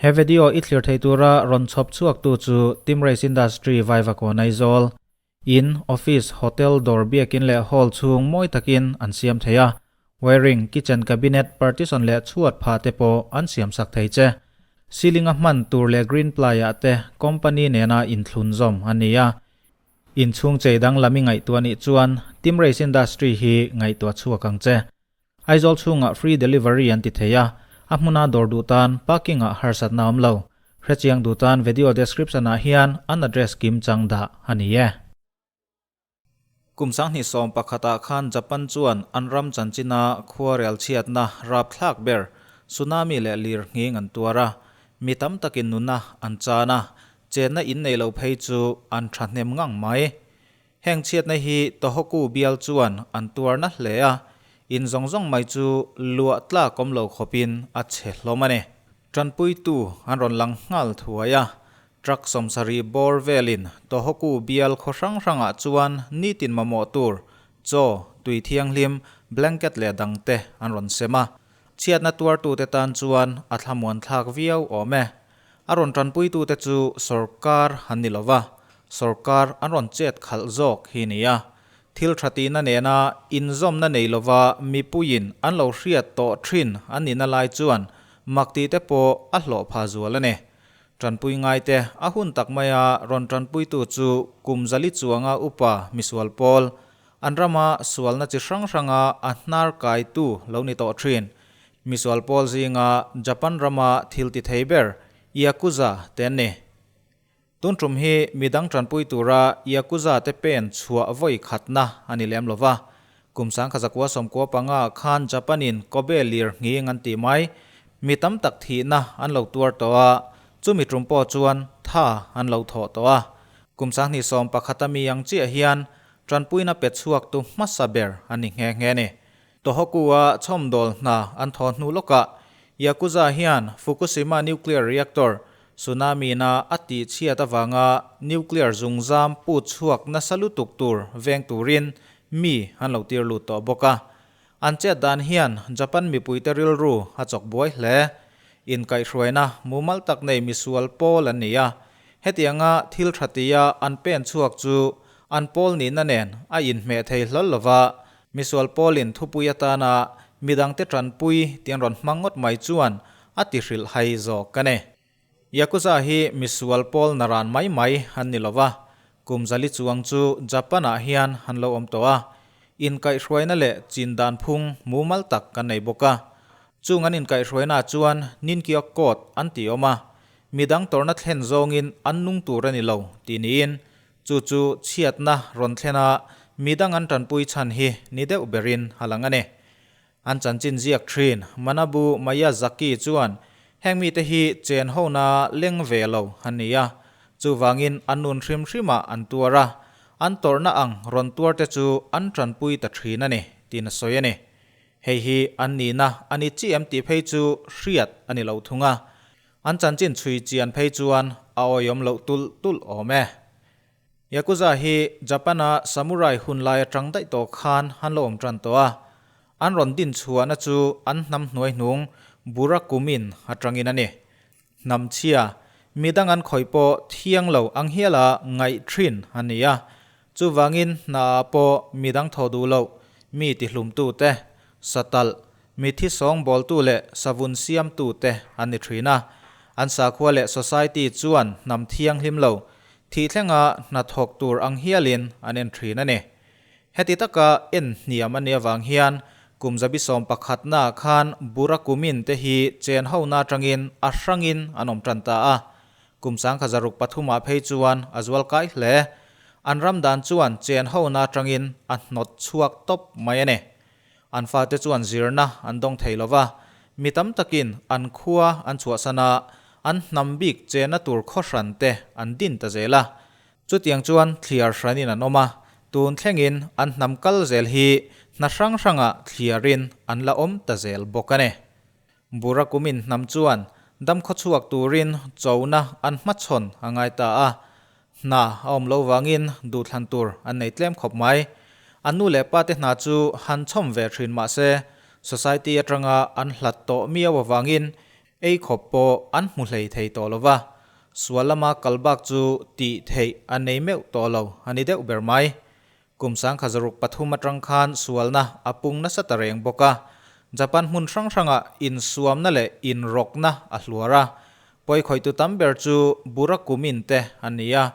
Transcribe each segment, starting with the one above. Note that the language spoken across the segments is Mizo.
He video i thlir thei tura rawn chhawp chhuak tu chu Team Race Industry Vaivakawn Aizawl. In, office, hotel, dawr biakin leh hall chhung mawi takin an siam thei a. Wiring, kitchen cabinet, partition leh chhuat phah te pawh an siam sak thei che. Ceiling a hman tur leh green ply ah te company nena inthlun zawm a ni a. Inchhung chei danglam i ngaihtuah nih chuan Team Race Industry hi ngaihtuah chhuak ang che. Aizawl chhungah free delivery an ti thei a, a hmuna dawr duh tan parking ah harsatna awm lo. Hrechiang duh tan video description ah hian an address kim chang dah a ni e. Kum 2011 ah khan Japan chuan an ram chanchina khuarel chhiatna rapthlak ber tsunami leh lir nghing an tuar a, mi tam takin nuna an chan a, chenna in nei lo phei chu an thahnem ngang mai. Heng chhiatna hi Tohoku bial chuan an tuar na hle a, in zawng zawng mai chu luah tlak awm lo khawpin a chhe hlawm a ni. Tanpuitu an rawn lang nghal thuai a, truck 70 bawr velin Tohoku bial khaw hrang hrangah chuan nitin mamawh tur, chaw, tui thianghlim, blanket leh dangte an rawn sem a. Chhiatna tuartute tan chuan a thlamuan thlak viau awm e. A rawn tanpuitute chu sawrkar an ni lova, sawrkar an rawn chet khalh zawk hi ni a. Thil tha tihna nena inzawmna nei lova mipuiin an lo hriat tawh thin an nihna lai chuan mak tihte pawh a hlawh pha zual a ni. Tanpui ngaite a hun tak maia rawn tanpuitu chu kum zali chuanga upa misual pawl, an rama sualna chi hrang hranga a hnar kaitu lo ni tawh thin. Misual pawl zinga Japan rama thil ti thei ber Yakuza te an ni. Tun tum hi midang tanpui tura Yakuza te pen chhuah vawi khatna a ni lem lova. Kum 1995 khan Japan in Kobe lir nghing an tih mai. Mi tam tak thihna an lo tuar tawh a, chumi tum pawh chuan tha an lo thawh tawh a. Kum 2011 a mi ang chiah hian tanpuina pe chhuak tu hmasa ber a ni nghe nghe ni. Tohoku-a chhawmdawl hna an thaw hnu lawkah Yakuza hian Fukushima nuclear reactor tsunami-na a tihchhiat avanga nuclear zungzam put chhuak nasa lutuk tur veng turin mi an lo tir lut tawh bawk a. An chet dan hian Japan mipuite rilru a chawk buai hle. Inkaihhruaina mumal tak nei misual pawl an ni a. Hetianga thil tha tia an pen chhuak chu an pawl nihna nen a inhmeh thei hlawl lova, Misual pawlin thupui atana midangte tanpui tih an rawn hmang ngawt mai chuan a ti hrilh hai zawk ka ni. Yakuza hi misual pawl naran mai mai an ni lova, kum zali chuang chu Japan-ah hian an lo awm tawh a, inkaihhruaina leh chin dan phung mumal tak kan nei bawk a. Chung an inkaihhruaina chuan Ninkyo Code an ti awm a, midang tawrhna thlen zawngin an nung tur a ni lo tih niin Chu chu chhiatna rawn thlen a, midang an tanpui chhan hi ni deuh berin a lang a ni. An chanchin ziak thin Manabu Miyazaki chuan heng mite hi chen hona leng ve lo an ni a, chuvangin an nun hrim hrimah an tuar a, an tawrhna ang rawn tuar te chu an tanpui ta thin a ni, tiin a sawi a ni. Hei hi an nihna a ni chi em tih phei chu hriat a ni lo thung a. An chanchin chhui chian phei chuan a awihawm loh tulh tulh awm e. Yakuza hi Japan-a samurai hun lai atang daih tawh khan an lo awm tan tawh a. An rawn din chhuahna chu an hnam hnuai hnung Burakumin atangin a ni. Hnam chhia, midang an khawih pawh thiang lo ang hiala ngaih thin a ni a. Chuvangin hnaah pawh midang thaw duh loh, mi tihlumtute, satalh, Mithi sawngbawltu leh savun siamtute an ni thin a. An sakhua leh society chuan hnam thianghlim lo, thih thlenga hna thawk tur ang hialin an en thin a ni. Heti taka en hniam a nih avang hian kum 11na khan Burakumin te hi chen hona atangin a hrangin an awm tan ta a. Kum 1603ah phei chuan a zual kai hle. An ram dan chuan chen hona atangin a hnawt chhuak tawp mai a ni. An fate chuan zirna an dawng thei lo va, mi tam takin an khua an chhuahsan a, an hnam bik chenna tur khaw hran te an din ta zel a. Chutiang chuan thliar hranin an awm a, tun thlengin an hnam kal zel hi hna hrang hrangah thliarin an la awm ta zel bawk a ni. Burakumin hnam chuan dam khawchhuak turin chona an hmachhawn a ngai ta a, hna a awm lo vangin duhthlan tur an nei tlem khawp mai. An nu leh pate hna chu han chhawm ve thin mah se, society atanga an hlat tawh miau avangin Ei khawp pawh an hmu hlei thei tawh lo va, sual lama kal bak chu tih theih a nei meuh tawh lo a ni deuh ber mai. Kum 1003 atang khan sualna a pung nasa ta reng bawk a, Japan hmun hrang hrangah insuamna leh inrawkna a hluar a, pawikhawihtu tam ber chu Burakumin te an ni a,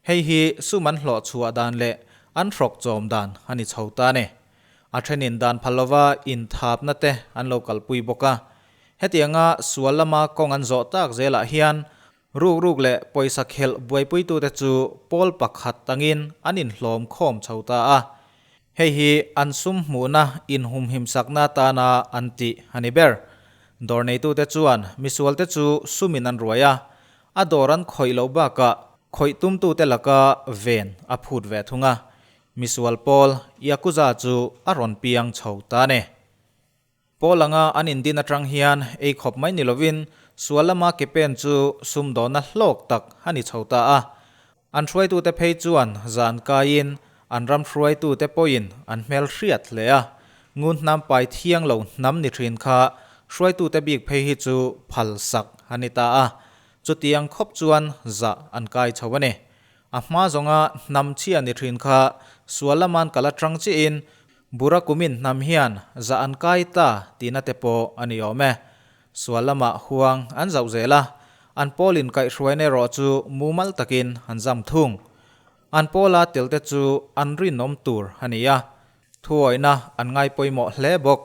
hei hi sum an hlawh chhuah dan leh an hrawk chawm dan a ni chho ta a ni. A thenin dan phal lova inthapna te an lo kalpui bawk a. Hetianga sual lama kawng an zawh tak zelah hian ruk ruk leh pawisa khelh buaipuitute chu pawl pakhat tangin an inhlawm khawm chho ta a. Hei hi an sum hmuhna inhumhimsakna atana an tih a ni ber. Dawr neitute chuan misualte chu sumin an ruai a, a dawr an khawih loh bakah khawih tumtute laka ven a phut ve thung a. Misual pawl Yakuza chu a rawn piang chho ta ni. Pawl anga an indin atang hian ei khawp mai ni lovin sual lama ke pen chu sumdawna hlawk tak a ni chho ta a. An hruaitute phei chuan zan kaiin an ram hruaitute pawhin an hmel hriat hle a. Ngun hnam pai thiang lo hnam ni thin kha hruaitute bik phei hi chu phal sak a ni ta a. Chutiang khawp chuan zah an kai chho a ni. A hma zawnga hnam chhia ni thin kha sual lama'n kal atang chiahin Bura kumin hnam hian zah an kai ta tihna te pawh a ni awm e. Sual lamah huang an zauh zel a, an pawlin kaihhruaina erawh chu mumal takin an zam thung. An pawla telte chu an rinawm tur a ni a, thuawihna an ngai pawimawh hle bawk.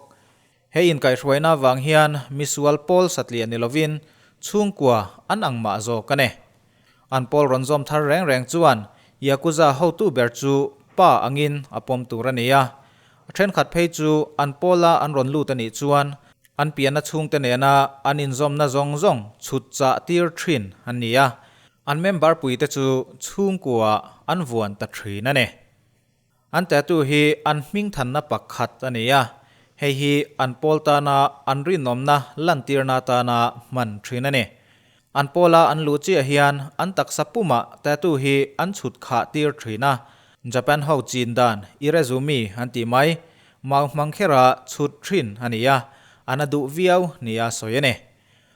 He inkaihhruaina avang hian misual pawl satliah ni lovin chhungkua an ang mah zawk a ni. An pawl rawn zawm thar reng reng chuan Yakuza hotu ber chu pa angin a pawm tur a ni a. A thenkhat phei chu an pawla an rawn lut a nih chuan an pianna chhungte nena an inzawmna zawng zawng chhut chah tir thin an ni a, an member puite chu chhungkuaah an vuan ta thin a ni. An tattoo hi an hmingthanna pakhat a ni a, hei hi an pawl tana an rinawmna lantirna atana hman thin a ni. An pawla an luh chiah hian an taksa pumah tattoo hi an chhut khah tir thin a, Japan ho chin dan irezumi an tih mai, mau hmang khera chhut thin a ni a, an a duh viau nia sawi a ni.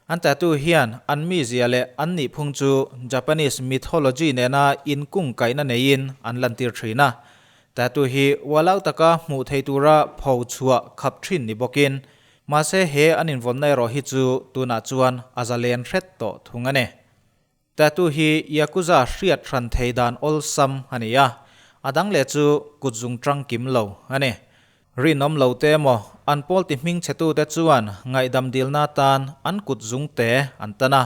An tattoo hian an mizia leh an nihphung chu Japanese mythology nena inkungkaihna neiin an lantir thin a. Tattoo hi ualau taka hmuh thei tura pho chhuah khap thin ni bawkin, mahse he an invawnna erawh hi chu tunah chuan a zalen hret tawh thung a ni. Tattoo hi Yakuza hriat hran thei dan awlsam a ni a, a dang leh chu kut zung tang kim lo a ni. Rinawm lo te emaw an pawl ti hming chhe tute chuan ngaihdam dilna atan an kut zung te an tan a,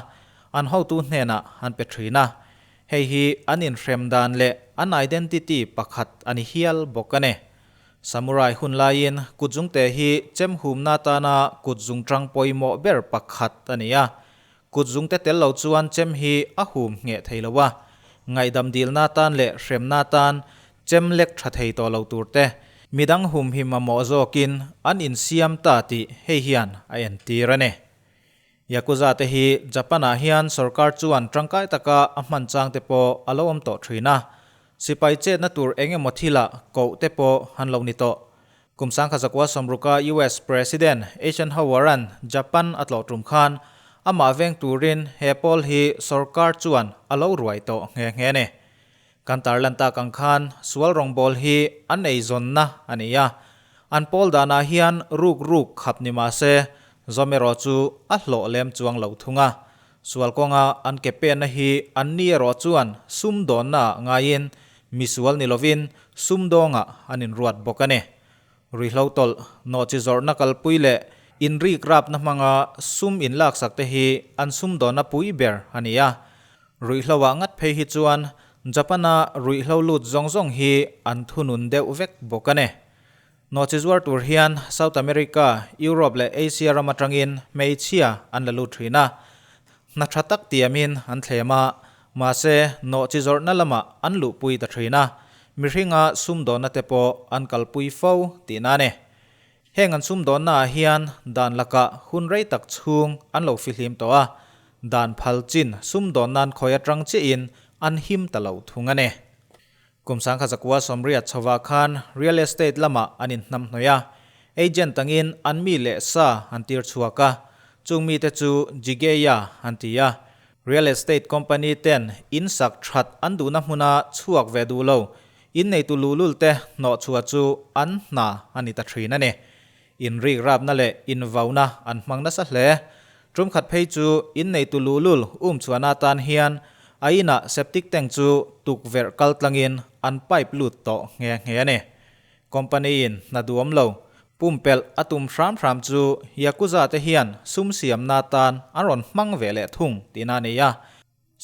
an hotu hnenah an pe thin a. Hei hi an inhrem dan leh an identity pakhat a ni hial bawk a ni. Samurai hun laiin kut zung te hi chem humna atana kut zung tang pawimawh ber pakhat a ni a, Kut zungte tel lo chuan chem hi a hum ngheh thei lo a, ngaihdam dilna atan leh hremna atan chem lek tha thei tawh lo tur te, midang humhim mamawh zawkin an insiam ta tih hei hian a entir a ni. Yakuza te hi Japan-ah hian sorkar chuan tangkai taka a hman chang te pawh a lo awm tawh thin a, sipai chetna tur eng emaw thilah koh te pawh an lo ni tawh. Kum 1960-a US President Eisenhower-a'n Japan a tlawh tum khan amah veng turin he pawl hi sorkar chuan a lo ruai tawh nghe nghe a ni. Kan tarlan tak ang khan sual rawngbâwl hi an eizawnna a ni a, an pawl danah hian ruk ruk khap ni mah se zawm erawh chu a hlawh lem chuang lo thung a. Sual kawnga an ke penna hi an ni erawh chuan sumdawnnaah ngaiin misual ni lovin sumdawngah an inruat bawk a ni. Ruihhlo tawlh, nawhchi zawrhna kalpui leh inrik rapna hmanga sum inlaksak te hi an sumdawnna pui ber a ni a. Ruihhloah ngat phei hi chuan Japan-a ruihhlo lut zawng zawng hi an thunun deuh vek bawk a ni. Nawhchi zuar tur hian South America, Europe leh Asia ram atangin hmeichhia an la lut thin a. Hna tha tak tiamin an thlem a, mahse nawhchi zawrhna lamah an luhpui ta thin a, mihringa sumdawnna te pawh an kalpui fo tihna a ni. Heng an sumdawnna ah hian dan lakah hun rei tak chhung an lo fihlim tawh a, dan phal chin sumdawnna'n khawi atang chiahin an him ta lo thung a ni. Kum 1980 chhovah khan real estate lamah an inhnamhnawih a, agent angin an mi leh sa an tir chhuak a. Chung mite chu Jigeya an ti a. Real estate company ten in sak that an duhna hmuna chhuak ve duh lo, in neitu luhlul te hnawh chhuah chu an hna a ni ta thin a ni. In rik rapna leh in vauna an hmang nasa hle. Tum khat phei chu in neitu luhlul um chhuahna atan hian a inah septic tank chu tukverh kal tlangin an pipe lut tawh nghe nghe a ni. Company in hna duam lo, pumpelh a tum hram hram chu Yakuza te hian sum siamna atan an rawn hmang ve leh thung tihna a ni a.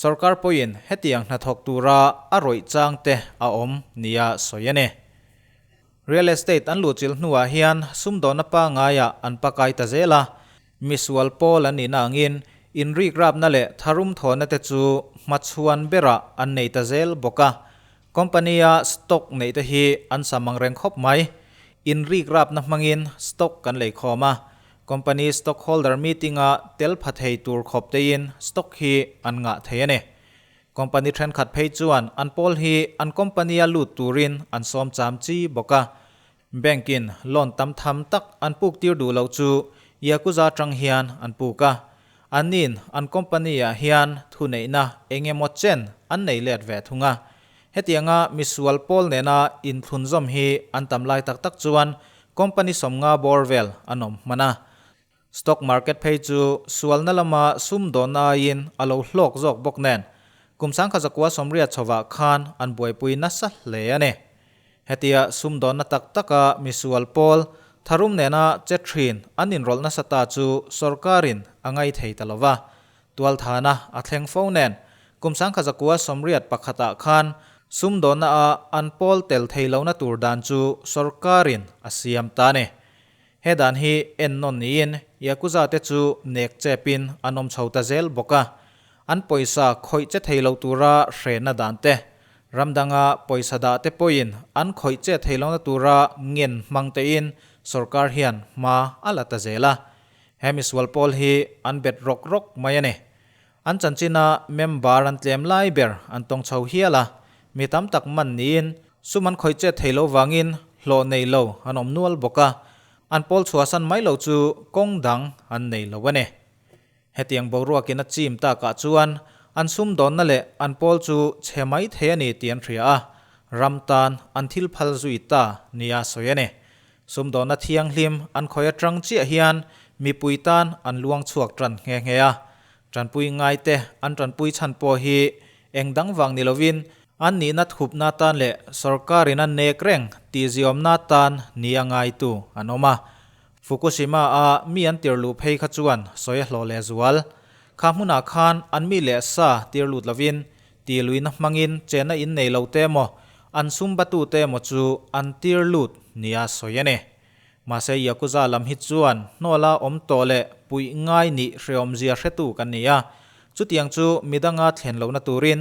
Sorkar pawhin hetiang hnathawk tura a rawih chang te a awm nia sawi a ni. Real estate an luhchilh hnuah hian sumdawnna pangaiah an pakai ta zel a, misual pawl an nihna angin inrikrapna leh tharum thawhna te chu hmachhuan berah an nei ta zel bawk a. Company-a stock neih te hi an sam ang reng khawp mai. Inrikrapna hmangin stock kan lei khawm a, company stockholder meeting-a tel pha thei tur khawp teiin stock hi an ngah thei a ni. Company thenkhat phei chuan an pawl hi an company-a lut turin an sawm cham chi bawk a. Bank-in loan tam tham tak an puk tir duh loh chu Yakuza atang hian an puk a. Anni'n an company-ah hian thuneihna eng emaw chen an nei let ve thung a. Hetianga misual pawl nena inthlunzawm hi an tam lai tak tak chuan company 50 bawr vel an awm hman a. Stock market phei chu sualna lama sumdawnna aiin a lo hlawk zawk bawk nen, kum 1980 chhovah khan an buaipui nasa hle a ni. Hetia sumdawnna tak taka misual pawl tharum nena che thin an inrawlh nasa ta chu sorkarin a ngai thei ta lova, tualthana a thleng fo nen, kum 1981ah khan sumdawnna a an pawl tel thei lohna tur dan chu sorkarin a siam ta a ni. He dan hi en nawn niin Yakuza te chu nek chepin an awm chho ta zel bawk a, an pawisa khawih che thei lo tura hrehna dan te, ram danga pawisa dah te pawhin an khawih che thei lohna tura ngen hmang tein sorkar hian hma a la ta zel a. He misual pawl hi an bet rawk rawk mai a ni. An chanchina member an tlem lai ber an tawng chho hial a, mi tam tak man niin sum an khawih chet thei lo vangin hlawh nei lo an awm nual bawk a, an pawl chhuahsan mai lo chu kawng dang an nei lo a ni. Hetiang boruakin a chim takah chuan an sumdawnna leh an pawl chu chhe mai thei a ni tih an hria a, ram tan an thil phal zui ta nia sawi a ni. Sumdawnna thianghlim an khawi atang chiah hian mipui tan an luang chhuak tan nghe nghe a. Tanpui ngaite an tanpui chhan pawh hi eng dang vang ni lovin an nihna thupna tan leh sorkarin a nek reng tih ziawmna tan ni a ngaitu an awm a. Fukushima a mi an tir luh phei kha chuan sawi a hlawh leh zual. Kha hmunah khan an mi leh sa tir lut lovin Ti luihna hmangin chenna in nei lo te emaw, an sum batu te emaw chu an tir lut nia sawi a ni. Mahse Yakuza lam hi chuan hnawla awm tawh leh puih ngai nih hreawmzia hretu kan ni a, chutiang chu midanga thlen lohna turin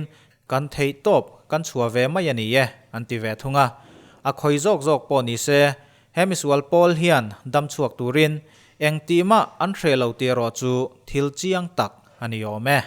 kan theih tawp kan chhuah ve mai a ni e, an ti ve thung a. A khawi zawk zawk pawh ni se, he misual pawl hian dam chhuak turin eng tih mah an hreh lo tih erawh chu thil chiang tak a ni awm e.